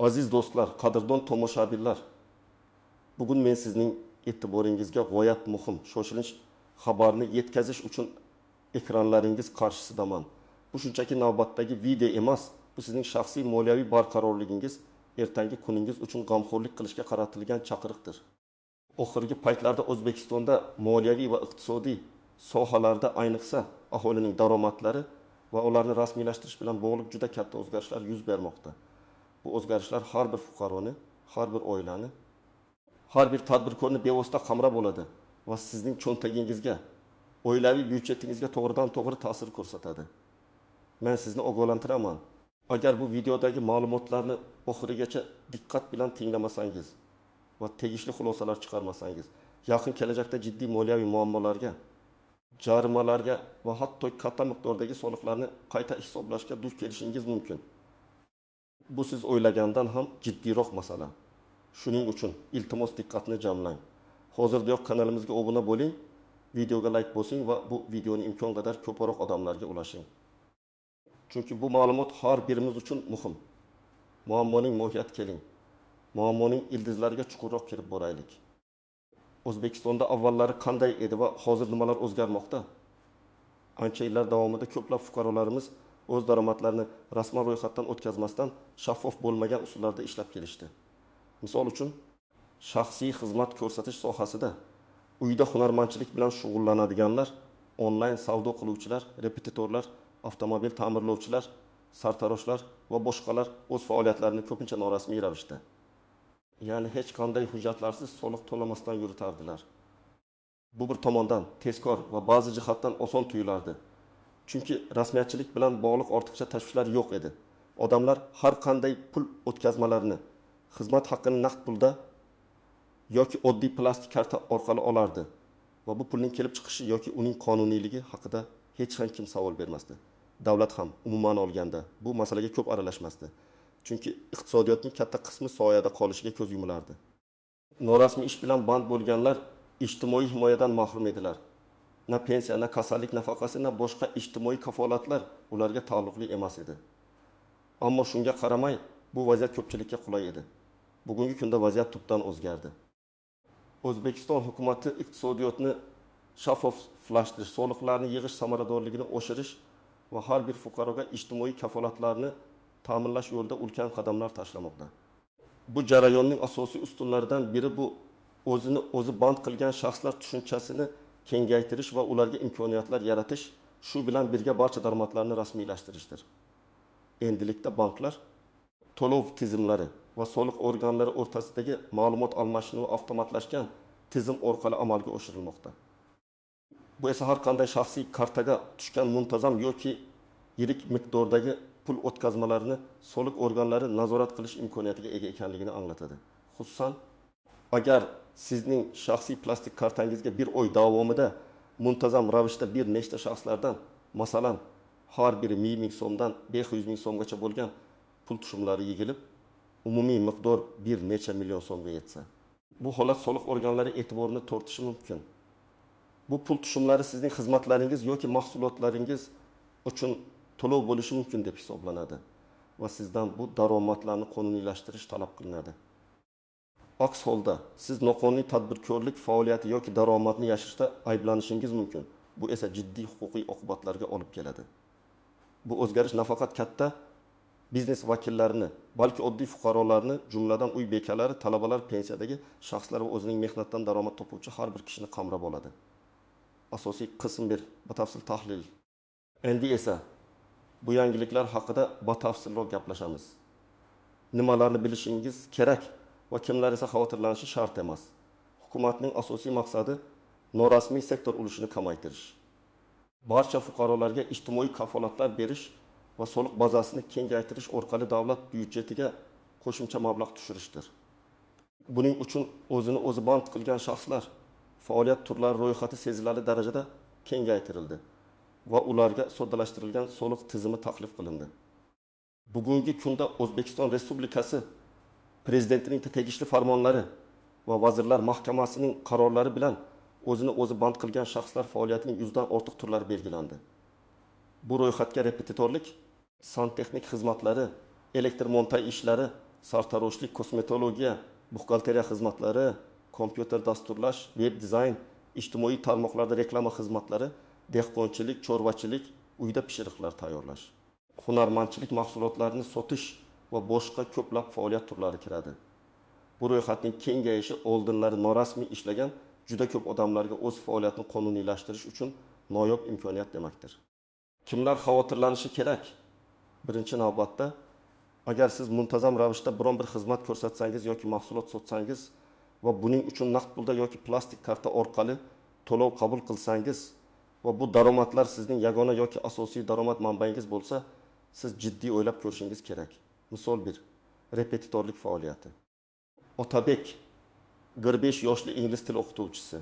Aziz do'stlar, qadrdon tomoshabinlar, bugun men sizning e'tiboringizga g'oyat muhim, shoshilinch xabarni yetkazish uchun ekranlaringiz qarshisidaman. Bu shunchaki navbatdagi video emas, bu sizning shaxsiy moliyaviy barqarorligingiz, ertangi kuningiz uchun g'amxo'rlik qilishga qaratilgan chaqiriqdir. Oxirgi paytlarda O'zbekistonda moliyaviy va iqtisodiy sohalarda, ayniqsa aholining daromadlari va ularni rasmiylashtirish bilan bog'liq juda katta o'zgarishlar yuz bermoqda. Bu o'zgarishlar har bir fuqaroni, har bir oilani, har bir tadbirkorni bevosita qamrab oladi va sizning cho'ntagingizga, oilaviy byudjetingizga to'g'ridan to'g'ri ta'sir ko'rsatadi. Men sizni ogohlantiraman. Agar bu videodagi ma'lumotlarni oxirigacha diqqat bilan tinglamasangiz va tegishli xulosalar chiqarmasangiz, yaqin kelajakda jiddiy moliyaviy muammolarga, jarimalarga va hatto katta miqdordagi soliqlarni qayta hisoblashga duch kelishingiz mumkin. Bu siz o'ylagandan ham jiddiyroq masala. Shuning uchun iltimos diqqatni jamlang. Hozirdayoq kanalimizga obuna bo'ling, videoga like bosing va bu videoni imkon qadar ko'proq odamlarga ulashing. Chunki bu ma'lumot har birimiz uchun muhim. Muammoning mohiyati keling. Muammoning ildizlariga chuqurroq kirib boraylik. O'zbekistonda avvallari qanday edi va hozir nimalar o'zgarmoqda? Ancha yillar davomida ko'plab fuqarolarimiz o'z daromadlarini rasman ro'yxatdan o'tkazmasdan shaffof bo'lmagan usullarda ishlab kelishdi. Misol uchun, shaxsiy xizmat ko'rsatish sohasida uyda hunarmandchilik bilan shug'ullanadiganlar, onlayn savdo qiluvchilar, repetitorlar, avtomobil ta'mirlovchilar, sartaroshlar va boshqalar o'z faoliyatlarini ko'pincha norasmiy ravishda, ya'ni hech qanday hujjatlarsiz soliq to'lamasdan yuritardilar. Bu bir tomondan tezkor va ba'zi jihatdan oson tuyulardi. Chunki rasmiyatchilik bilan bog'liq ortiqcha tashvishlar yo'q edi. Odamlar har qanday pul o'tkazmalarini, xizmat haqqini naqd pulda yoki oddiy plastik karta orqali olardi va bu pulning kelib chiqishi yoki uning qonuniyligi haqida hech ham kim savol bermasdi. Davlat ham umuman olganda bu masalaga ko'p aralashmasdi. Chunki iqtisodiyotning katta qismi soyada qolishiga ko'z yumilardi. Norasmiy ish bilan band bo'lganlar ijtimoiy himoyadan mahrum edilar. Na pensiya, na kasallik nafaqasi, na boshqa ijtimoiy kafolatlar ularga taalluqli emas edi. Ammo shunga qaramay bu vaziyat ko'pchilikka qulay edi. Bugungi kunda vaziyat tubdan o'zgardi. O'zbekiston hukumati iqtisodiyotni shaffoflashtirish, soliqlarni yig'ish samaradorligini oshirish va har bir fuqaroga ijtimoiy kafolatlarni ta'minlash yo'lida ulkan qadamlar tashlamoqda. Bu jarayonning asosiy ustunlaridan biri bu o'zini o'zi band qilgan shaxslar tushunchasini kengaytirish va ularga imkoniyatlar yaratish, shu bilan birga barcha daromadlarni rasmiylashtirishdir. Endilikda banklar to'lov tizimlari va soliq organlari o'rtasidagi ma'lumot almashinuvi avtomatlashgan tizim orqali amalga oshirilmoqda. Bu esa har qanday shaxsiy kartaga tushgan muntazam yoki yirik miqdordagi pul o'tkazmalarini soliq organlari nazorat qilish imkoniyatiga ega ekanligini anglatadi. Xususan, agar sizning shaxsiy plastik kartangizga bir oy davomida muntazam ravishda bir nechta shaxslardan, masalan, har biri 1000 so'mdan 500 ming so'mgacha bo'lgan pul tushumlari yig'ilib, umumiy miqdor bir necha million so'mga yetsa, bu holat soliq organlari e'tiborini tortishi mumkin. Bu pul tushumlari sizning xizmatlaringiz yoki mahsulotlaringiz uchun to'lov bo'lishi mumkin deb hisoblanadi va sizdan bu daromadlarni qonuniylashtirish talab qilinadi. Aks holda siz noqonuniy tadbirkorlik faoliyati yoki daromadni yashirishda ayblanishingiz mumkin. Bu esa jiddiy huquqiy oqibatlarga olib keladi. Bu o'zgarish nafaqat katta biznes vakillarini, balki oddiy fuqarolarni, jumladan uy bekalari, talabalar, pensiyadagi shaxslar va o'zining mehnatdan daromad topuvchi har bir kishini qamrab oladi. Asosiy qism 1, batafsil tahlil. Endi esa bu yangiliklar haqida batafsilroq gaplashamiz. Nimalarni bilishingiz kerak va kimlar esa xavotirlanishi shart emas. Hukumatning asosiy maqsadi norasmiy sektor ulushini kamaytirish. Barcha fuqarolarga ijtimoiy kafolatlar berish va soliq bazasini kengaytirish orqali davlat byudjetiga qo'shimcha mablag' tushirishdir. Buning uchun o'zini o'zi band qilgan shaxslar faoliyat turlari ro'yxati sezilarli darajada kengaytirildi va ularga soddalashtirilgan soliq tizimi taklif qilindi. Bugungi kunda O'zbekiston Respublikasi Prezidentining tegishli farmonlari va Vazirlar Mahkamasining qarorlari bilan o'zini o'zi band qilgan shaxslar faoliyatining 100 dan ortiq turlari belgilandi. Bu ro'yxatga repetitorlik, santexnik xizmatlari, elektr montaj ishlari, sartaroshlik, kosmetologiya, buxgalteriya xizmatlari, kompyuter dasturlash, veb dizayn, ijtimoiy tarmoqlarda reklama xizmatlari, dehqonchilik, chorvachilik, uyda pishiriqlar tayyorlash, hunarmandchilik mahsulotlarini sotish va boshqa ko'plab faoliyat turlari kiradi. Bu ro'yxatning kengayishi oldinlari norasmiy ishlagan juda ko'p odamlarga o'z faoliyatini qonuniylashtirish uchun noyob imkoniyat demakdir. Kimlar xavotirlanishi kerak? Birinchi navbatda, agar siz muntazam ravishda biron bir xizmat ko'rsatsangiz yoki mahsulot sotsangiz va buning uchun naqd pulda yoki plastik karta orqali to'lov qabul qilsangiz va bu daromadlar sizning yagona yoki asosiy daromad manbangiz bo'lsa, siz jiddiy o'ylab ko'rishingiz kerak. Misol 1. Repetitorlik faoliyati. Otabek 45 yoshli ingliz tili o'qituvchisi.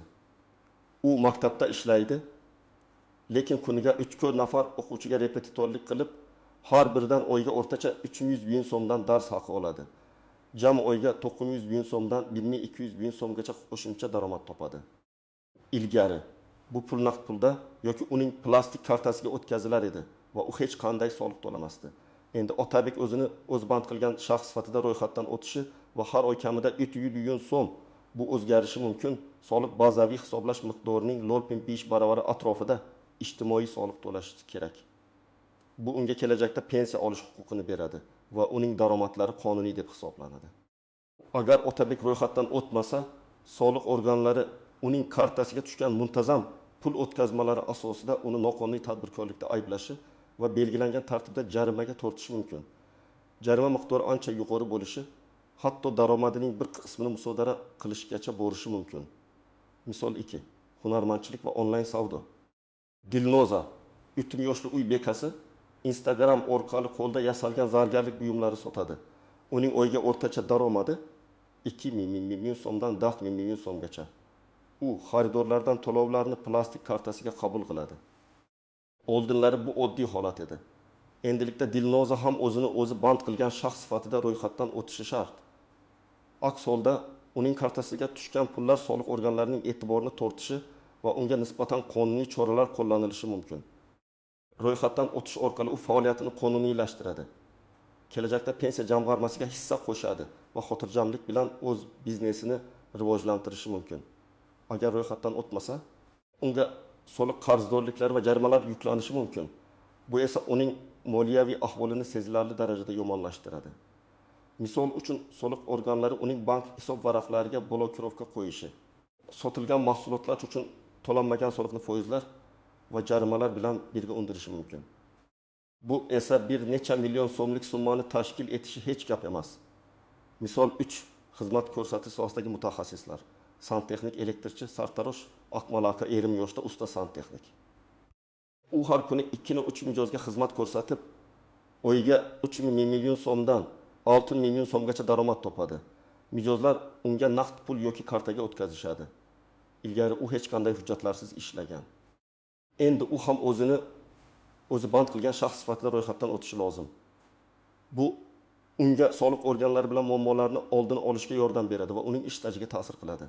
U maktabda ishlaydi, lekin kuniga 3-4 nafar o'quvchiga repetitorlik qilib, har biridan oyga o'rtacha 300 ming so'mdan dars haqi oladi. Jami oyga 900 ming so'mdan 1200 ming so'mgacha qo'shimcha daromad topadi. Ilgari bu pul naqd pulda yoki uning plastik kartasiga o'tkazilar edi va u hech qanday soliq to'lamasdi. Endi Otabek o'zini o'zband qilgan shaxs sifatida ro'yxatdan o'tishi va har oy kamida 300 million so'm, bu o'zgarishi mumkin, soliq bazaviy hisoblash miqdorining 0.5 baravari atrofida ijtimoiy soliq to'lashi kerak. Bu unga kelajakda pensiya olish huquqini beradi va uning daromadlari qonuniy deb hisoblanadi. Agar Otabek ro'yxatdan o'tmasa, soliq organlari uning kartasiga tushgan muntazam pul o'tkazmalari asosida uni noqonuniy tadbirkorlikda ayblashi va belgilangan tartibda jarimaga tortishi mumkin. Jarima miqdori ancha yuqori bo'lishi, hatto daromadining bir qismini musodara qilishgacha borishi mumkin. Misol 2. Hunarmandchilik va onlayn savdo. Dilnoza, 3 yoshli uy bekasi, Instagram orqali qo'lda yasalgan zargarlik buyumlari sotadi. Uning oyga o'rtacha daromadi 2 million so'mdan 4 million so'mgacha. U xaridorlardan to'lovlarni plastik kartasiga qabul qiladi. Oldinlari bu oddiy holat edi. Endilikda Dilnoza ham o'zini o'zi band qilgan shaxs sifatida ro'yxatdan o'tishi shart. Aks holda uning kartasiga tushgan pullar soliq organlarining e'tiborini tortishi va unga nisbatan qonuniy choralar qo'llanilishi mumkin. Ro'yxatdan o'tish orqali u faoliyatini qonuniylashtiradi. Kelajakda pensiya jamg'armasiga hissa qo'shadi va xotirjamlik bilan o'z biznesini rivojlantirishi mumkin. Agar ro'yxatdan o'tmasa, unga soliq qarzdorliklari va jarimalar yuklanishi mumkin. Bu esa uning moliyaviy ahvolini sezilarli darajada yomonlashtiradi. Misol uchun, soliq organlari uning bank hisob varaqlariga blokirovka qo'yishi, sotilgan mahsulotlar uchun to'lanmagan soliqni foizlar va jarimalar bilan birga undirishi mumkin. Bu esa bir necha million so'mlik summani tashkil etishi hech gap emas. Misol 3. Xizmat ko'rsatish sohasidagi mutaxassislar. Santexnik, elektrchi, sartarosh, Akmal aka 50 yoshda usta santexnik. U har kuni 2-3 mijozga xizmat ko'rsatib, oyiga 3 million so'mdan 6 million so'mgacha daromad topadi. Mijozlar unga naqd pul yoki kartaga o'tkazishadi. Ilgari u hech qanday hujjatlarsiz ishlagan. Endi u ham o'zini o'zi band qilgan shaxs sifatida ro'yxatdan o'tishi lozim. Bu unga soliq organlari bilan muammolarni oldini olishga yordam beradi va uning ish stajiga ta'sir qiladi.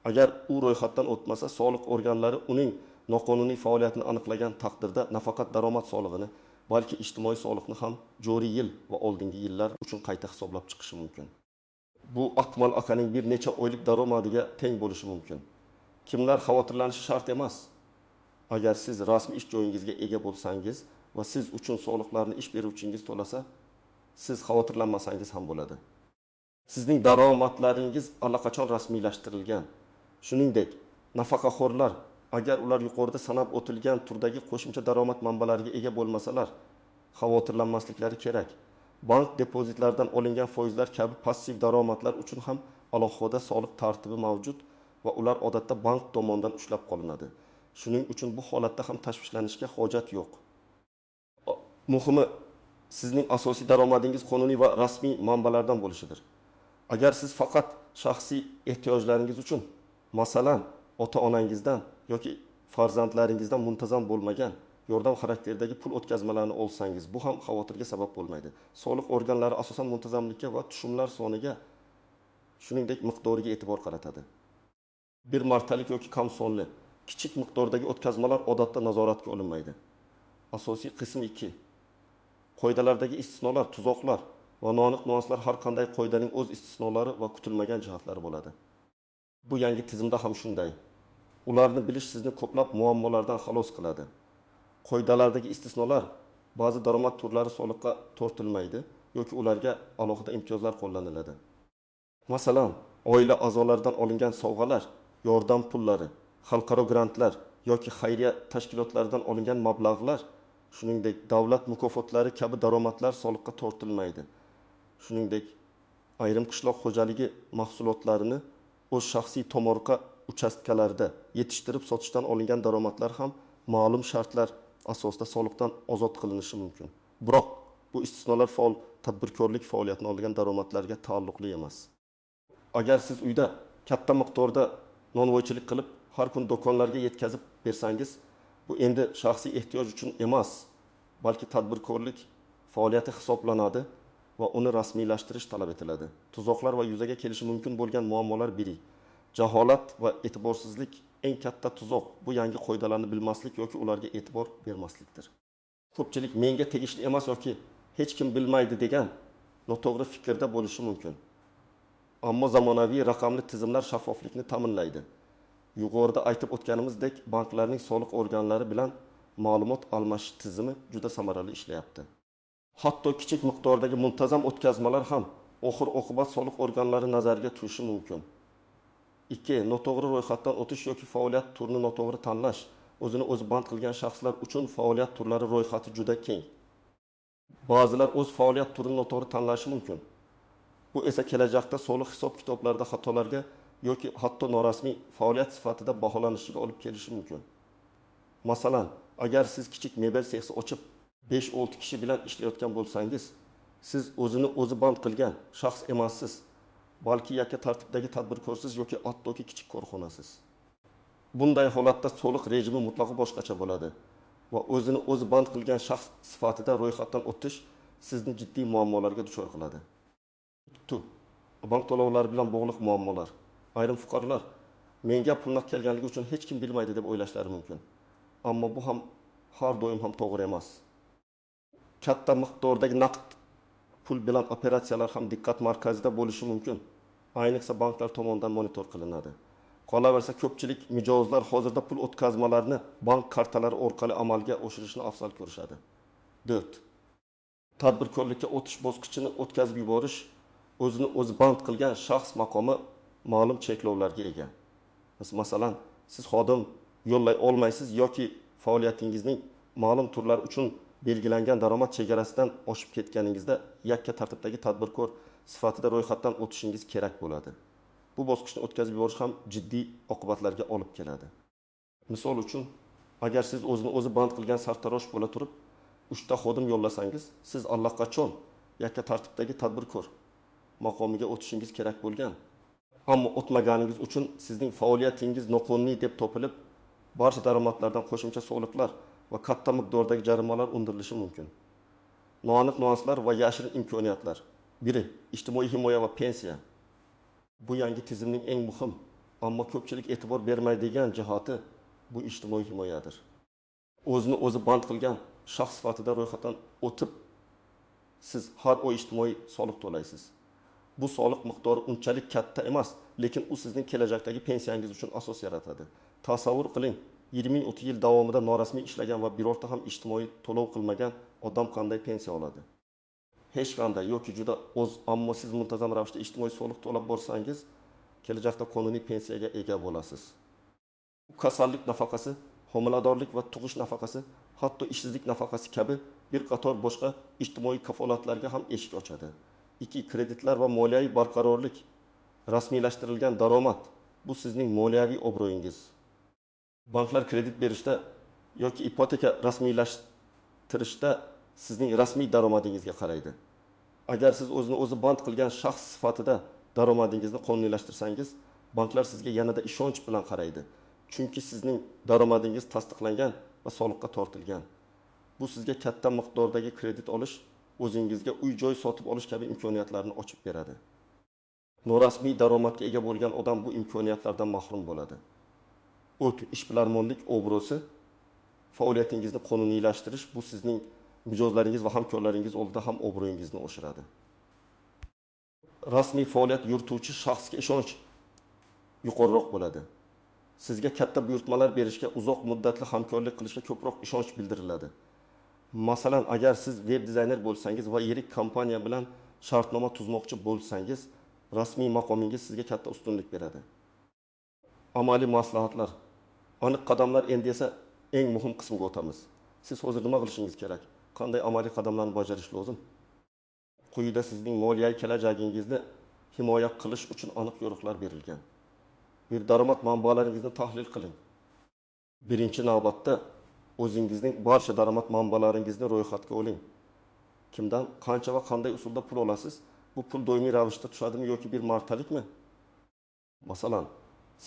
Agar u ro'yxatdan o'tmasa, soliq organlari uning noqonuniy faoliyatini aniqlagan taqdirda nafaqat daromad solig'ini, balki ijtimoiy soliqni ham joriy yil va oldingi yillar uchun qayta hisoblab chiqishi mumkin. Bu Akmal akaning bir necha oylik daromadiga teng bo'lishi mumkin. Kimlar xavotirlanishi shart emas. Agar siz rasmiy ish joyingizga ega bo'lsangiz va siz uchun soliqlarni ish beruvchingiz to'lasa, siz xavotirlanmasangiz ham bo'ladi. Sizning daromadlaringiz allaqachon rasmiylashtirilgan. Shuningdek, nafaqaxo'rlar, agar ular yuqorida sanab o'tilgan turdagi qo'shimcha daromad manbalariga ega bo'lmasalar, xavotirlanmasliklari kerak. Bank depozitlaridan olingan foizlar kabi passiv daromadlar uchun ham alohida soliq tartibi mavjud va ular odatda bank tomonidan ushlab qolinadi. Shuning uchun bu holatda ham tashvishlanishga hojat yo'q. Muhimi, sizning asosiy daromadingiz qonuniy va rasmiy manbalardan bo'lishidir. Agar siz faqat shaxsiy ehtiyojlaringiz uchun, masalan, ota-onangizdan yoki farzandlaringizdan muntazam bo'lmagan yordam xarakteridagi pul o'tkazmalarini olsangiz, bu ham xavotirga sabab bo'lmaydi. Soliq organlari asosan muntazamlikka va tushumlar soniga, shuningdek miqdoriga e'tibor qaratadi. Bir martalik yoki kam sonli kichik miqdordagi o'tkazmalar odatda nazoratga olinmaydi. Asosiy qism 2. Qoidalardagi istisnolar, tuzoqlar. Va noaniq nuanslar har qanday qoidaning o'z istisnolari va kutilmagan jihatlari bo'ladi. Bu yangi tizimda ham shunday. Ularni bilish sizni ko'plab muammolardan xalos qiladi. Qoidalardagi istisnolar ba'zi daromad turlari soliqqa tortilmaydi yoki ularga alohida imtiyozlar qo'llaniladi. Masalan, oila a'zolaridan olingan sovg'alar, yordam pullari, xalqaro grantlar yoki xayriya tashkilotlaridan olingan mablag'lar, shuningdek, davlat mukofotlari kabi daromadlar soliqqa tortilmaydi. Shuningdek, ayrim qishloq xo'jaligi mahsulotlarini o'z shaxsiy tomorqa uchastkalarida yetishtirib sotishdan olingan daromadlar ham ma'lum shartlar asosida soliqdan ozod qilinishi mumkin. Biroq bu istisnolar faol tadbirkorlik faoliyatidan olingan daromadlarga taalluqli emas. Agar siz uyda katta miqdorda nonvoychilik qilib, har kun do'konlarga yetkazib bersangiz, bu endi shaxsiy ehtiyoj uchun emas, balki tadbirkorlik faoliyati hisoblanadi va uni rasmiylashtirish talab etiladi. Tuzoqlar va yuzaga kelishi mumkin bo'lgan muammolar biri. Jaholat va e'tiborsizlik eng katta tuzoq. Bu yangi qoidalarni bilmaslik yoki ularga e'tibor bermaslikdir. Ko'pchilik menga tegishli emas yoki hech kim bilmaydi degan noto'g'ri fikrda bo'lishi mumkin. Ammo zamonaviy raqamli tizimlar shaffoflikni ta'minlaydi. Yuqorida aytib o'tganimizdek, banklarning soliq organlari bilan ma'lumot almashish tizimi juda samarali ishlayapti. Hatto kichik miqdordagi muntazam o'tkazmalar ham oxir-oqibat soliq organlari nazariga tushishi mumkin. 2. Noto'g'ri ro'yxatdan o'tish yoki faoliyat turini noto'g'ri tanlash. O'zini o'zi band qilgan shaxslar uchun faoliyat turlari ro'yxati juda keng. Ba'zilar o'z faoliyat turini noto'g'ri tanlashi mumkin. Bu esa kelajakda soliq hisob-kitoblarida xatolarga yoki hatto norasmiy faoliyat sifatida baholanishiga olib kelishi mumkin. Masalan, agar siz kichik mebel sexi ochib 5-6 kishi bilan ishlayotgan bo'lsangiz, siz o'zini o'zi band qilgan shaxs emassiz, balki yakka tartibdagi tadbirkorsiz yoki hattoki kichik korxonasiz. Bunday holatda soliq rejimi mutlaqo boshqacha bo'ladi va o'zini o'zi band qilgan shaxs sifatida ro'yxatdan o'tish sizni jiddiy muammolarga duchor qiladi. 2. Bank to'lovlari bilan bog'liq muammolar. Ayrim fuqarolar menga pul naqd kelganligi uchun hech kim bilmaydi deb o'ylashlari mumkin. Ammo bu ham har doim ham to'g'ri emas. Katta miqdordagi naqd pul bilan operatsiyalar ham diqqat markazida bo'lishi mumkin. Ayniqsa banklar tomonidan monitor qilinadi. Qolaversa, ko'pchilik mijozlar hozirda pul o'tkazmalarini bank kartalari orqali amalga oshirishni afzal ko'rishadi. 4. Tadbirkorlikka o'tish bosqichini o'tkazib yuborish o'zini o'zi band qilgan shaxs maqomi ma'lum cheklovlarga ega. Masalan, siz xodim yo'llay olmaysiz yoki faoliyatingizning ma'lum turlari uchun belgilangan daromad chegarasidan oshib ketganingizda yakka tartibdagi tadbirkor sifatida ro'yxatdan o'tishingiz kerak bo'ladi. Bu bosqichni o'tkazib yuborish ham jiddiy oqibatlarga olib keladi. Misol uchun, agar siz o'zini o'zi band qilgan sartarosh bo'la turib, 3 ta xodim yo'llasangiz, siz allaqachon yakka tartibdagi tadbirkor maqomiga o'tishingiz kerak bo'lgan. Ammo o'tmaganingiz uchun sizning faoliyatingiz noqonuniy deb topilib, barcha daromadlardan qo'shimcha soliqlar va katta miqdordagi jarimalar undirilishi mumkin. Noaniq nuanslar va yashirin imkoniyatlar. 1. Ijtimoiy himoya va pensiya. Bu yangi tizimning eng muhim, ammo ko'pchilik e'tibor bermaydigan jihati bu ijtimoiy himoyadir. O'zini o'zi band qilgan shaxs sifatida ro'yxatdan o'tib, siz har oy ijtimoiy soliq to'laysiz. Bu soliq miqdori unchalik katta emas, lekin u sizning kelajakdagi pensiyangiz uchun asos yaratadi. Tasavvur qiling, 20-30 yil davomida norasmiy ishlagan va birorta ham ijtimoiy to'lov qilmagan odam qanday pensiya oladi? Hech qanday yoki juda oz, ammo siz muntazam ravishda ijtimoiy soliq to'lab borsangiz, kelajakda qonuniy pensiyaga ega bo'lasiz. Kasallik nafaqasi, homiladorlik va tug'ish nafaqasi, hatto ishsizlik nafaqasi kabi bir qator boshqa ijtimoiy kafolatlarga ham eshik ochadi. 2. Kreditlar va moliyaviy barqarorlik. Rasmiylashtirilgan daromad bu sizning moliyaviy obro'yingiz. Banklar kredit berishda yoki ipoteka rasmiylashtirishda sizning rasmiy daromadingizga qaraydi. Agar siz o'zini o'zi band qilgan shaxs sifatida daromadingizni qonuniylashtirsangiz, banklar sizga yanada ishonch bilan qaraydi. Chunki sizning daromadingiz tasdiqlangan va soliqqa tortilgan. Bu sizga katta miqdordagi kredit olish, o'zingizga uy-joy sotib olish kabi imkoniyatlarni ochib beradi. Norasmiy daromadga ega bo'lgan odam bu imkoniyatlardan mahrum bo'ladi. Ishbilarmonlik obro'si, faoliyatingizni qonuniylashtirish bu sizning mijozlaringiz va hamkorlaringiz oldida ham obro'yingizni oshiradi. Rasmiy faoliyat yurituvchi shaxsga ishonch yuqoriroq bo'ladi. Sizga katta buyurtmalar berishga, uzoq muddatli hamkorlik qilishga ko'proq ishonch bildiriladi. Masalan, agar siz veb dizayner bo'lsangiz va yirik kompaniya bilan shartnoma tuzmoqchi bo'lsangiz, rasmiy maqomingiz sizga katta ustunlik beradi. Amaliy maslahatlar, aniq qadamlar. Endi esa eng muhim qismga o'tamiz. Siz hozir nima qilishingiz kerak? Qanday amaliy qadamlarni bajarish lozim? Quyida sizning moliyaviy kelajagingizni himoya qilish uchun aniq yo'riqlar berilgan. Bir daromad manbalaringizni tahlil qiling. Birinchi navbatda o'zingizning barcha daromad manbalaringizni ro'yxatga oling. Kimdan, qancha va qanday usulda pul olasiz? Bu pul doimiy ravishda tushadimi yoki bir martalikmi? Masalan,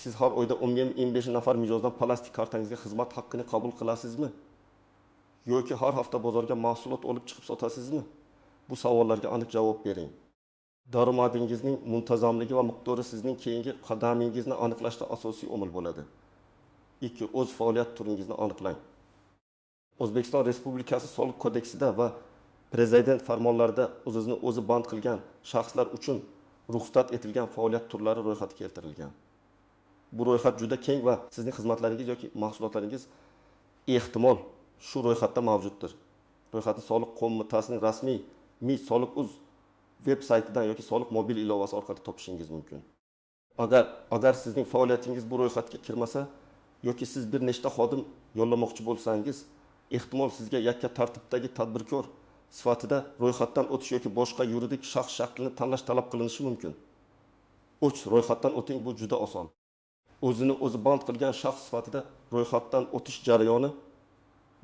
siz har oyda 10-15 nafar mijozdan plastik kartangizga xizmat haqqini qabul qilasizmi? Yoki har hafta bozorga mahsulot olib chiqib sotasizmi? Bu savollarga aniq javob bering. Daromadingizning muntazamligi va miqdori sizning keyingi qadamingizni aniqlashda asosiy omil bo'ladi. 2. O'z faoliyat turingizni aniqlang. O'zbekiston Respublikasi Soliq kodeksida va Prezident farmonlarida o'zini o'zi band qilgan shaxslar uchun ruxsat etilgan faoliyat turlari ro'yxati keltirilgan. Bu ro'yxat juda keng va sizning xizmatlaringiz yoki mahsulotlaringiz ehtimol shu ro'yxatda mavjuddir. Ro'yxatni Soliq qo'mitasining rasmiy Mi Soliq.uz veb saytidan yoki Soliq mobil ilovasi orqali topishingiz mumkin. Agar sizning faoliyatingiz bu ro'yxatga kirmasa yoki siz bir nechta xodim yollamoqchi bo'lsangiz, ehtimol sizga yakka tartibdagi tadbirkor sifatida ro'yxatdan o'tish yoki boshqa yuridik shaxs shaklini tanlash talab qilinishi mumkin. 3. Ro'yxatdan o'ting, bu juda oson. O'zini o'zi band qilgan shaxs sifatida ro'yxatdan o'tish jarayoni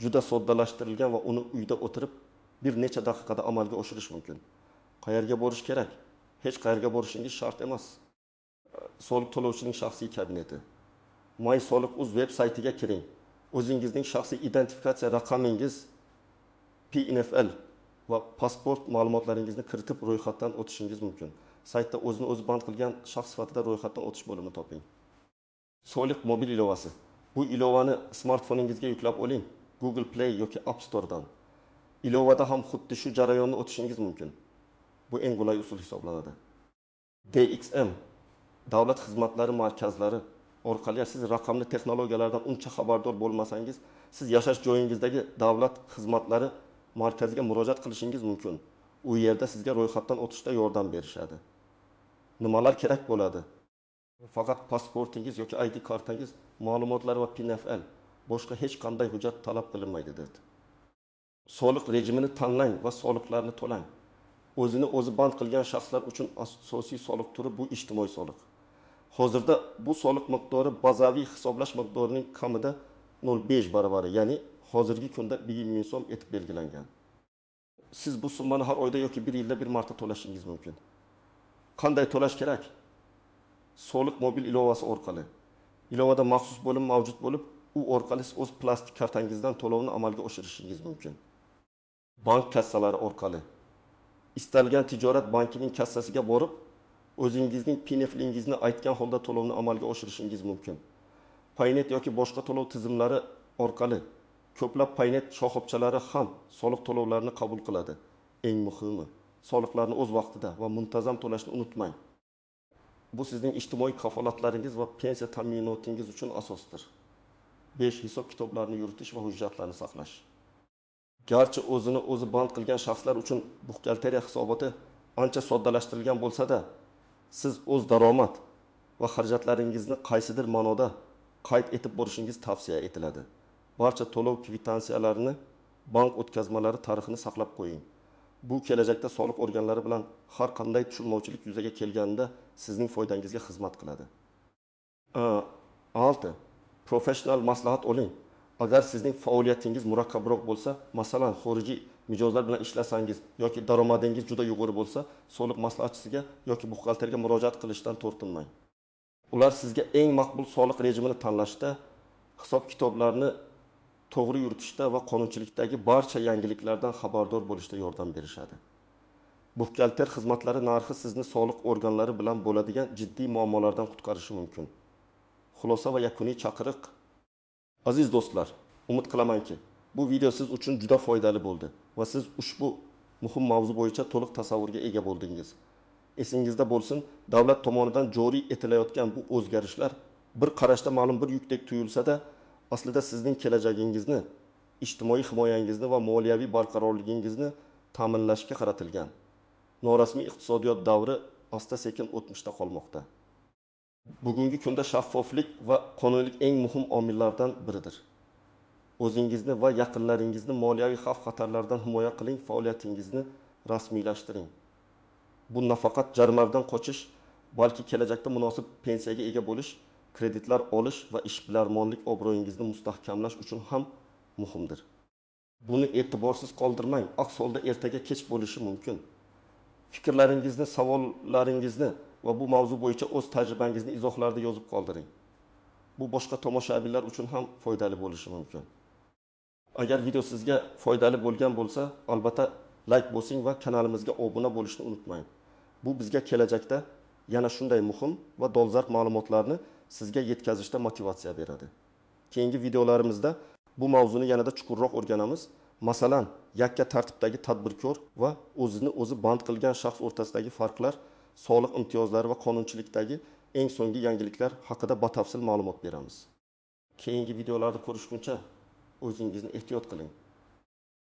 juda soddalashtirilgan va uni uyda o'tirib bir necha daqiqada amalga oshirish mumkin. Qayerga borish kerak? Hech qayerga borishingiz shart emas. Soliq to'lovchining shaxsiy kabineti. My Soliq.uz veb saytiga kiring. O'zingizning shaxsiy identifikatsiya raqamingiz PNFL va pasport ma'lumotlaringizni kiritib ro'yxatdan o'tishingiz mumkin. Saytda o'zini o'zi band qilgan shaxs sifatida ro'yxatdan o'tish bo'limini toping. Soliq mobil ilovasi. Bu ilovani smartfoningizga yuklab oling. Google Play yoki App Store'dan. Ilovada ham xuddi shu jarayonni o'tishingiz mumkin. Bu eng qulay usul hisoblanadi. DXM davlat xizmatlari markazlari orqali siz raqamli texnologiyalardan uncha xabardor bo'lmasangiz, siz yashash joyingizdagi davlat xizmatlari markaziga murojaat qilishingiz mumkin. U yerda sizga ro'yxatdan o'tishda yordam berishadi. Nimalar kerak bo'ladi? Faqat pasportingiz yoki ID kartangiz ma'lumotlari va PNFL, boshqa hech qanday hujjat talab qilinmaydi dedi. Soliq rejimini tanlang va soliqlarni to'lang. O'zini o'zi band qilgan shaxslar uchun asosiy soliq turi bu ijtimoiy soliq. Hozirda bu soliq miqdori bazaviy hisoblash miqdorining kamida 0,5 baravari, ya'ni hozirgi kunda 1 ming so'm etib belgilangan. Siz bu summani har oyda yoki bir yilda bir marta to'lashingiz mumkin. Qanday to'lash kerak? Soliq mobil ilovasi orqali. Ilovada maxsus bo'lim mavjud bo'lib, u orqali siz o'z plastik kartangizdan to'lovni amalga oshirishingiz mumkin. Bank kassalari orqali. Istalgan tijorat bankining kassasiga borib, o'zingizning PNFlingizni aytgan holda to'lovni amalga oshirishingiz mumkin. Paynet yoki boshqa to'lov tizimlari orqali. Ko'plab Paynet shoxobchalari ham soliq to'lovlarini qabul qiladi. Eng muhimi, soliqlarni o'z vaqtida va muntazam to'lashni unutmang. Bu sizning ijtimoiy kafolatlaringiz va pensiya ta'minotingiz uchun asosdir. 5. Hisob-kitoblarni yuritish va hujjatlarni saqlash. Garchi o'zini o'zi band qilgan shaxslar uchun buxgalteriya hisoboti ancha soddalashtirilgan bo'lsa-da, siz o'z daromad va xarajatlaringizni qaysidir ma'noda qayd etib borishingiz tavsiya etiladi. Barcha to'lov kvitansiyalarini, bank o'tkazmalari tarixini saqlab qo'ying. Bu kelajakda soliq organlari bilan har qanday tushunmovchilik yuzaga kelganida sizning foydangizga xizmat qiladi. 6. Professional maslahat oling. Agar sizning faoliyatingiz murakkabroq bo'lsa, masalan, xorijiy mijozlar bilan ishlasangiz yoki daromadingiz juda yuqori bo'lsa, soliq maslahatchisiga yoki buxgalterga murojaat qilishdan tortinmang. Ular sizga eng maqbul soliq rejimini tanlashda, hisob-kitoblarni to'g'ri yuritishda va qonunchilikdagi barcha yangiliklardan xabardor bo'lishda yordam berishadi. Buxgalter xizmatlari narxi sizni soliq organlari bilan bo'ladigan jiddiy muammolardan qutqarishi mumkin. Xulosa va yakuniy chaqiriq. Aziz do'stlar, umid qilamanki, bu video siz uchun juda foydali bo'ldi va siz ushbu muhim mavzu bo'yicha to'liq tasavvurga ega bo'ldingiz. Esingizda bo'lsin, davlat tomonidan joriy etilayotgan bu o'zgarishlar bir qarashda ma'lum bir yukdek tuyulsa-da, aslida sizning kelajagingizni, ijtimoiy himoyangizni va moliyaviy barqarorligingizni ta'minlashga qaratilgan. Norasmiy iqtisodiyot davri asta-sekin o'tmishda qolmoqda. Bugungi kunda shaffoflik va qonuniylik eng muhim omillardan biridir. O'zingizni va yaqinlaringizni moliyaviy xavf-xatarlardan himoya qiling, faoliyatingizni rasmiylashtiring. Bu nafaqat jarimalardan qochish, balki kelajakda munosib pensiyaga ega bo'lish, kreditlar olish va ishbilarmonlik obro'yingizni mustahkamlash uchun ham muhimdir. Buni e'tiborsiz qoldirmang, aks holda ertaga kech bo'lishi mumkin. Fikrlaringizni, savollaringizni va bu mavzu bo'yicha o'z tajribangizni izohlarda yozib qoldiring. Bu boshqa tomoshabinlar uchun ham foydali bo'lishi mumkin. Agar video sizga foydali bo'lgan bo'lsa, albatta layk bosing va kanalimizga obuna bo'lishni unutmang. Bu bizga kelajakda yana shunday muhim va dolzarb ma'lumotlarni sizga yetkazishda motivatsiya beradi. Keyingi videolarimizda bu mavzuni yanada chuqurroq o'rganamiz. Masalan, yakka tartibdagi tadbirkor va o'zini o'zi band qilgan shaxs o'rtasidagi farqlar, soliq imtiyozlari va qonunchilikdagi eng so'nggi yangiliklar haqida batafsil ma'lumot beramiz. Keyingi videolarda ko'rishguncha o'zingizni ehtiyot qiling.